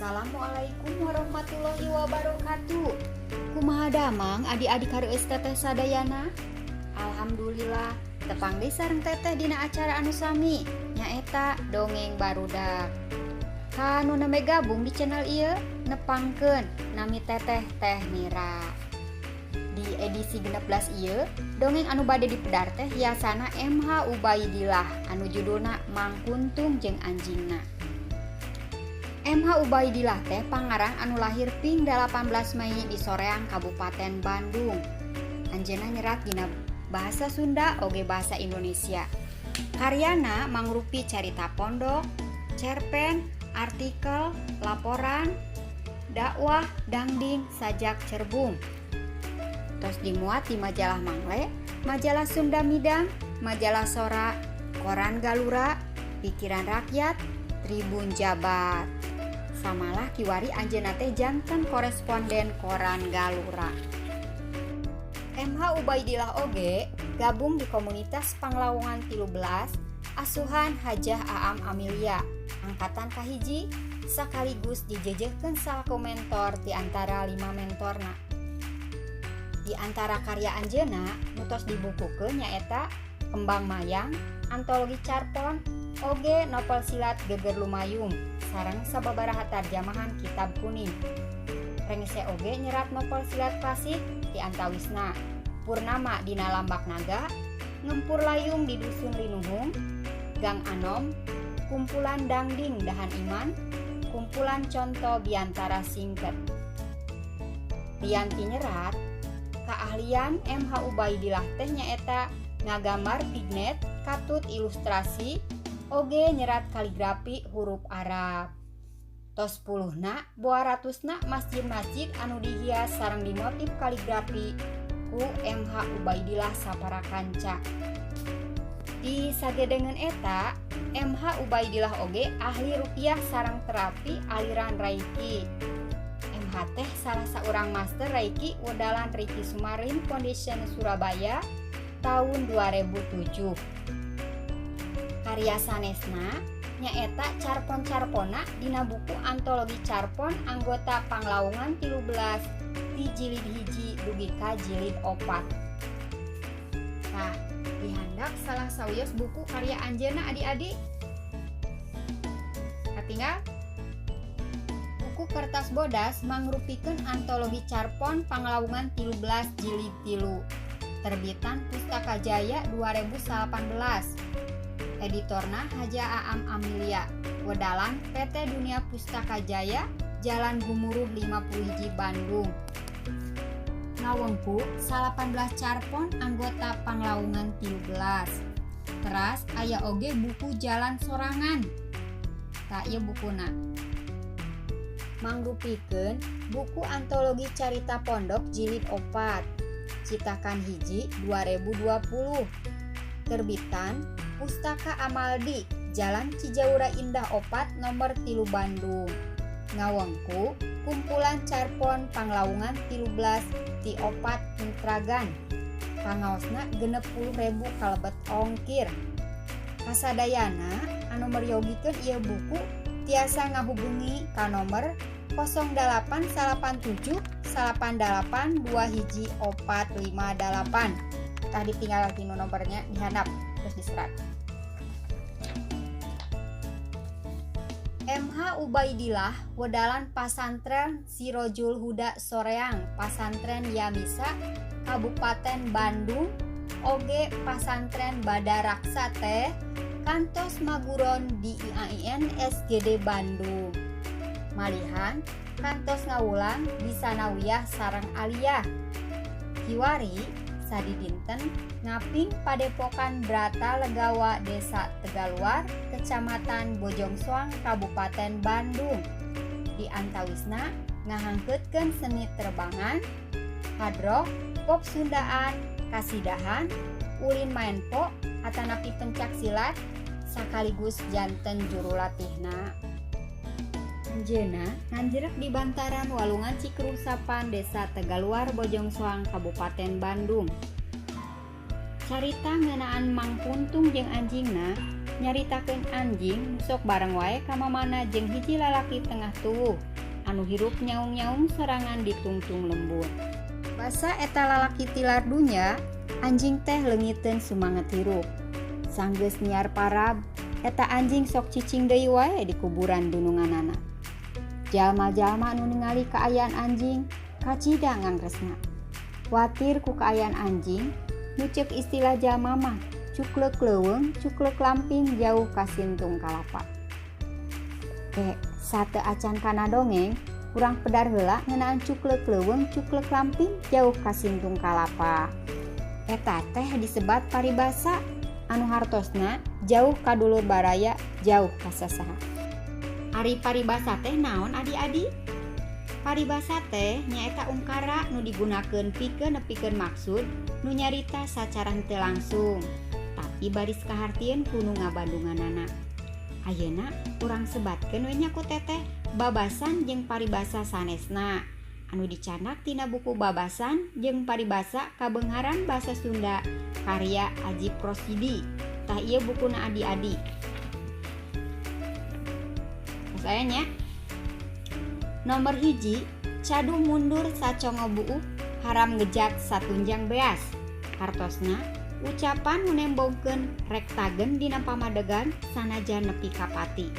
Assalamualaikum warahmatullahi wabarakatuh. Kumaha damang adik-adik hareueus teteh sadayana? Alhamdulillah, tepang deui sareng teteh dina acara anu sami, nyaeta Dongeng Barudak. Ka nu nembe gabung di channel ieu, nepangkeun nami teteh Teh Mira. Di edisi 16 ieu, dongeng anu bade dipedar teh hiasana MH Ubaidillah anu judulna Mang Kuntung jeung Anjingna. MH Ubaidillah teh pangarang anu lahir ping 18 Mei di Soreang, Kabupaten Bandung. Anjeunna nyerat dina bahasa Sunda oge bahasa Indonesia. Karyana mangrupi carita pondok, cerpen, artikel, laporan, dakwah, dangding, sajak cerbung. Tos dimuat di majalah Mangle, majalah Sunda Midang, majalah Sora, Koran Galura, Pikiran Rakyat, Tribun Jabar. Samalah kiwari anjeunna teh janten koresponden Koran Galura. MH Ubaidillah oge gabung di komunitas Panglawungan 13 asuhan Hajah Aam Amelia angkatan kahiji, sekaligus dijejehkeun salaku mentor di antara lima mentorna. Di antara karya anjeunna nu tos dibukukeun nyaeta Kembang Mayang, antologi carpon, oge novel silat Geger Lumayung, sareng sababaraha tarjamahan kitab kuning. Rengse oge nyerat novel silat klasik, di antawisna Purnama Dina Lambak Naga, Ngempur Layung di Dusun Linuhung, Gang Anom, kumpulan Dangding Dahan Iman, kumpulan Conto Biantara Singket. Lian ti nyerat, keahlian MH Ubaidillah teh nyaeta ngagambar vignet katut ilustrasi, oge nyerat kaligrafi huruf Arab. Tos puluhna boa ratusna masjid-masjid anu dihias sareng dimotif kaligrafi ku MH Ubaidillah sapara kanca. Di sagedengeun eta, MH Ubaidillah oge ahli ruqyah sareng terapi aliran Reiki. MH teh salah saurang master Reiki wedalan Reiki Sumarlin Foundation Surabaya tahun 2007. Karya sanesna nyaeta carpon-carponna dina buku antologi carpon anggota Panglawungan 13 di jilid 1 dugi ka jilid 4. Nah, dihandap salah sawios buku karya anjeunna, adik-adik. Katinggal buku Kertas Bodas mangrupikeun antologi carpon Panglawungan 13 jilid 3, terbitan Pustaka Jaya 2018, editorna Haja Aam Amelia, wedalan PT Dunia Pustaka Jaya, Jalan Gumuruh 50 hiji, Bandung. Ngawengku 18 carpon anggota Panglawungan 13. Teras aya oge buku Jalan Sorangan. Tah, ieu bukuna mangrupikeun buku antologi carita pondok jilid 4, citakan 1 2020, terbitan Pustaka Amaldi, Jalan Cijawura Indah 4 nomor 3, Bandung. Ngawengku kumpulan carpon Panglawungan 13 ti opat intragan. Pangaosna 60.000 kalebet ongkir. Kasadayana anu meryogikeun ieu buku tiasa ngahubungi ka nomor 0887 88 21 458. Tadi tinggal lagi nomornya dihandap terus diserat. MH Ubaidillah wedalan Pasantren Sirojul Huda Soreang, Pasantren Yamisa Kabupaten Bandung, oge Pasantren Badaraksa teh kantos maguron di IAIN SGD Bandung. Malihan kantos ngawulang di sanawiyah sareng aliyah. Kiwari sadidinten ngaping Padepokan Brata Legawa, Desa Tegaluar, Kecamatan Bojongsoang, Kabupaten Bandung. Di antawisna ngahangkeutkeun seni terbangan, hadroh, pop Sundaan, kasidahan, ulin maenpo atanapi pencak silat, sekaligus janten jurulatihna. Anjeunna nganjrek di bantaran Walungan Cikeruh Desa Tegaluar, Bojongsoang, Kabupaten Bandung. Carita ngeunaan Mang Puntung jeung anjingna Nyaritakeun anjing nu sok bareng wae ka mamana jeung hiji lalaki tengah tuwuh anu hirup nyaung-nyaung sorangan di tungtung lembur. Basa eta lalaki tilar dunya, anjing teh leungiteun sumanget hirup. Sanggeus nyiar parab, eta anjing sok cicing deui wae di kuburan dununganana. Jalma-jalma anu ningali kaayaan anjing kacida ngangresna. Kuatir ku kaayaan anjing, nu ceuk istilah jalma mah cukleuk leuweung, cukleuk lamping jauh ka sintung kalapa. Sate acan kana dongeng, urang pedar heula ngeunaan cukleuk leuweung, cukleuk lamping jauh ka sintung kalapa. Eta teh disebat paribasa anu hartosna jauh ka dulur baraya, jauh ka sasaha. Ari paribasa teh naon adi-adi? Paribasa teh nyaeta ungkara nu digunakeun pikeun nepikeun maksud nu nyarita sacara henteu langsung, tapi baris kahartieun ku nu ngabandunganana. Ayeuna urang sebatkeun we nya ku teteh babasan jeung paribasa sanesna anu dicandak tina buku Babasan jeung Paribasa Kabeungharan Basa Sunda karya Ajip Rosidi. Tah ieu bukuna adi-adi. Terus aya nya. Nomor 1, cadu mundur sacongo buuh, haram ngejat satunjang beas. Hartosna ucapan nu nembongkeun rek tagen dina pamadegan sanajan nepi ka pati.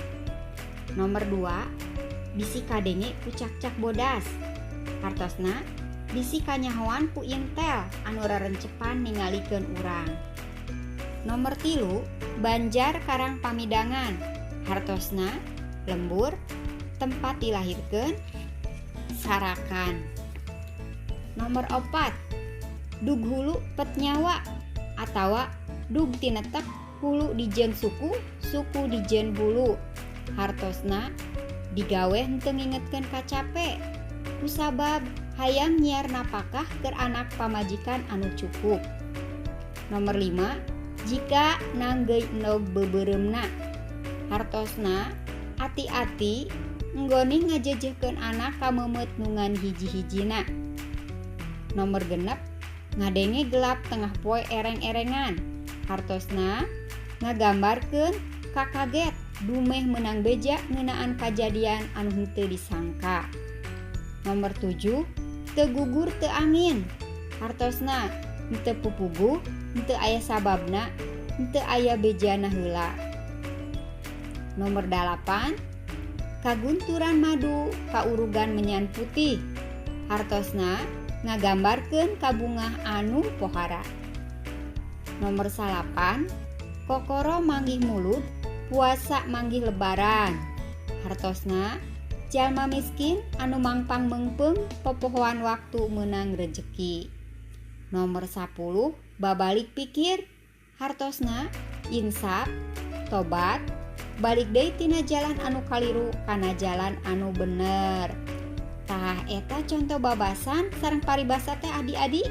Nomor 2, bisi kadenge ku cakcak bodas. Hartosna bisi kanyahoan ku intel anu rerencepan ningalikeun urang. Nomor 3, Banjar Karang Pamidangan. Hartosna lembur tempat dilahirkeun sarakan. Nomor 4, dug hulu pet nyawa atawa dug tinetek hulu dijen suku, suku dijen hulu. Hartosna digawe henteu ngingetkeun kacape kusabab hayang nyiar napakah keur anak pamajikan anu cukup. Nomor 5, jika nanggeuy endog beubeuremna. Hartosna ati-ati nggoni ngajejehkeun anak ka meumeut nu ngan hiji-hijina. Nomor 6, ngadenge gelap tengah poe ereng-erengan. Hartosna ngagambarkeun kakaget dumeh meunang beja ngeunaan kajadian anu henteu disangka. Nomor 7, teu gugur teu angin. Hartosna henteu pupuguh, henteu aya sababna, henteu aya bejana heula. Nomor 8, kagunturan madu kaurugan menyan putih. Hartosna ngagambarkeun kabungah anu pohara. Nomor 9, kokoro manggih mulud, puasa manggih lebaran. Hartosna jalma miskin anu mangpang meungpeung popohoan waktu meunang rejeki. Nomor 10, babalik pikir. Hartosna insaf, tobat, balik deui tina jalan anu kaliru kana jalan anu bener. Tah eta conto babasan sareng paribasa teh adi-adi.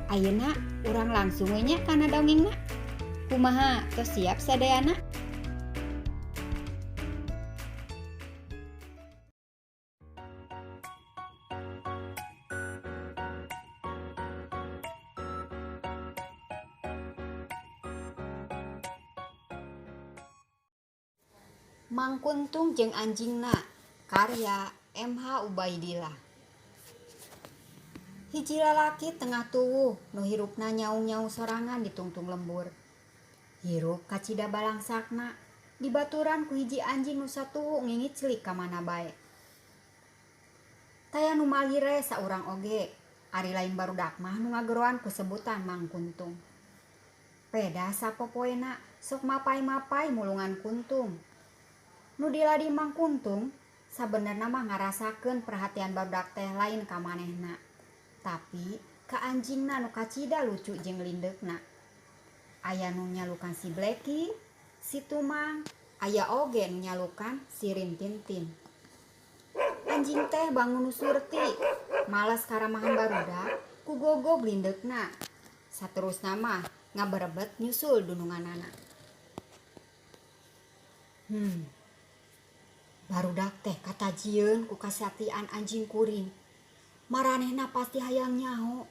Ayeuna urang langsung we nya kana dongengna. Kumaha tos siap sadayana? Mang Kuntung jeung anjingna karya MH Ubaidillah. Hiji lalaki tengah tuwuh nu hirupna nyaung-nyaung sorangan di tungtung lembur. Hirup kacida balangsakna dibaturan ku hiji anjing nu satuhu ngingiclik ka mana bae. Taya nu malire saurang oge, ari lain barudak mah nu ngageroan ku sebutan Mang Kuntung. Peda sapopoena sok mapai-mapai mulungan Kuntung. Nu diladi Mang Kuntung sabenerna mah ngarasakeun perhatian barudak teh lain ka manehna, tapi ka anjingna nu kacida lucu jeung lindeukna. Aya nu nyalukan si Blacky, si Tumang, aya oge nu nyalukan si Rintintin. Anjing teh bangun nu surti, malas karamahan barudak ku gogog lindeukna. Saterusna mah ngaberebet nyusul dununganana. Barudak teh katajieun ku kasatian anjing kuring. Maranehna pasti hayang nyaho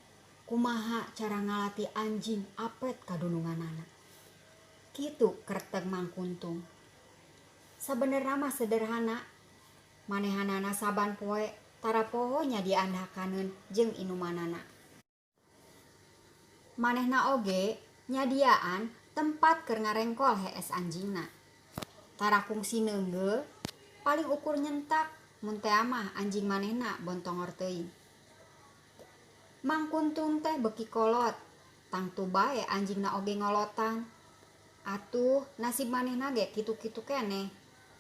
kumaha cara ngalatih anjing apet kadununganana. Kitu kerteg Mang Kuntung. Sabenerna mah sederhana. Manehanana saban poe tara poho nyadiaan hakaneun jeung inumanana. Manehna oge nyadiaan tempat keur ngarengkol hees anjingna. Tara kungsi neunggeuh, paling ukur nyentak mun tea mah anjing manehna bontongor teuing. Mang Kuntung teh beuki kolot, tangtu bae anjingna oge ngolotan. Atuh nasib manehna ge kitu-kitu keneh.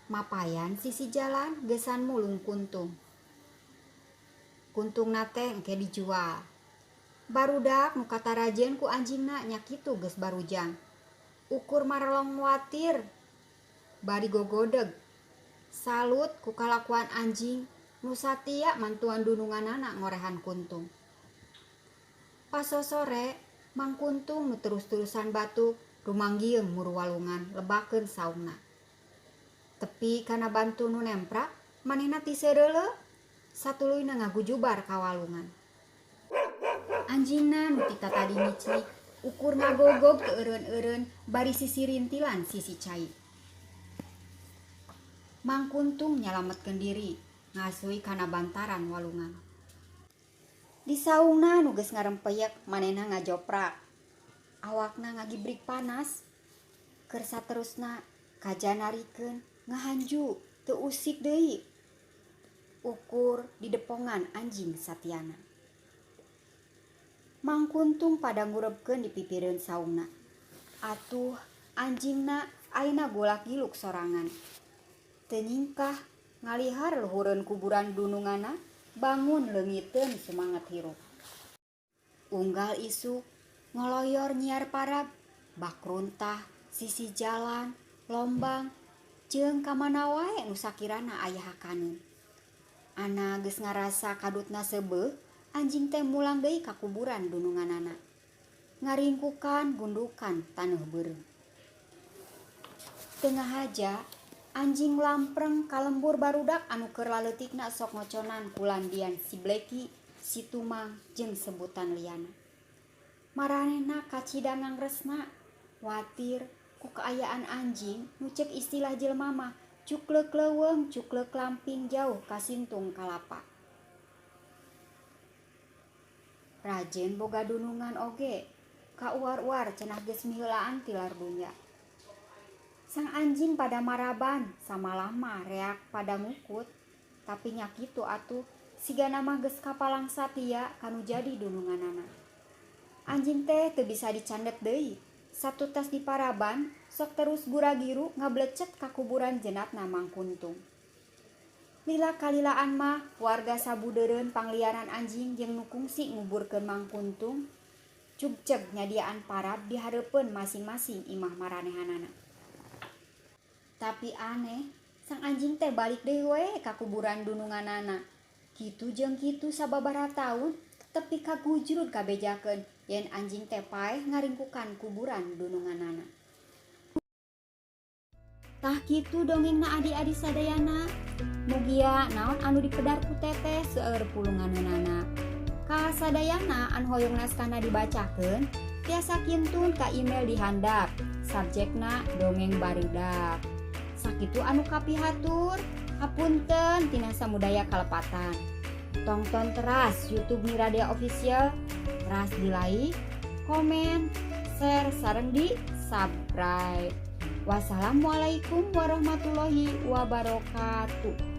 Mapayan sisi jalan geusan mulung kuntung. Kuntungna teh engke dijual. Barudak nu katarajen ku anjingna nya kitu geus barujang. Ukur marelong watir bari gogodeg. Salut ku kalakuan anjing nu satia mantuan dununganana ngorehan kuntung. Pasosore Mang Kuntung nu terus-terusan batuk rumanggieung muru walungan lebakeun saungna. Tepi kana bantu nu nemprak manehna tisereuleuh satuluyna ngagujubar ka walungan. Anjingna nu ti tatadi ngiclik ukur ngagogog teu eureun-eureun bari sisirintilan sisi cai. Mang Kuntung nyalametkeun diri ngasuy kana bantaran walungan. Di saungna nu geus ngarempeyek manehna ngajoprak. Awakna ngagibrik panas. Keur saterusna kajanarikeun ngahanju teu usik deui. Ukur didepongan anjing satiana. Mang Kuntung pada ngurebkeun di pipireun saungna. Atuh anjingna ayeuna golak-giluk sorangan. Teu nyingkah ngalihar luhureun kuburan dununganna bangun leungiteun sumanget hirup. Unggal isuk ngoloyor nyiar parab, bak runtah, sisi jalan, lombang, jeung ka mana wae nu sakirana aya hakaneun. Ana geus ngarasa kadutna seubeuh, anjing teh mulang deui ka kuburan dununganana. Ngaringkukan gundukan taneuh beureum. Teu ngahaja, anjing lampreng ka lembur barudak anu keur laleutikna sok ngoconan ku landian si Bleki, si Tumang jeung sebutan liana. Maranehna kacida ngangresna, watir ku kaayaan anjing nu ceuk istilah jelema mah cukleuk leuweung cukleuk lamping jauh kasintung kalapa. Rajen boga dunungan oge, kauar-uar cenah geus miheulaan tilar dunya. Sang anjing pada maraban, samalah mah reak pada ngukut, tapi nya kitu atuh sigana mah geus kapalang satia kanu jadi dununganana. Anjing teh teu bisa dicandet deui. Satutas di paraban, sok terus gura-giru ngablecet ka kuburan jenatna Mang Kuntung. Lila kalilaan mah warga sabudeureun pangliaran anjing jeung nu kungsi nguburkeun Mang Kuntung, cugceg nyadiaan parab di hareupeun masing-masing imah maranehanana. Tapi aneh, sang anjing teh balik deui we ka kuburan dununganana. Kitu jeung kitu sababaraha taun tepi ka gujrud kabejakeun yen anjing teh paeh ngaringkukan kuburan dununganana. Tah kitu dongengna adi-adi sadayana. Mugia naon anu dipedar ku teteh seueur pulunganeunana. Ka sadayana anu hoyong naskahna dibacakeun tiasa kintun ka email di handap. Subjekna dongeng barudak. Sakitu anu kapihatur, hapunten tina samudaya kalepatan. Tongton teras YouTube Miradea Official, teras di like, komen, share, sareng di subscribe. Wassalamualaikum warahmatullahi wabarakatuh.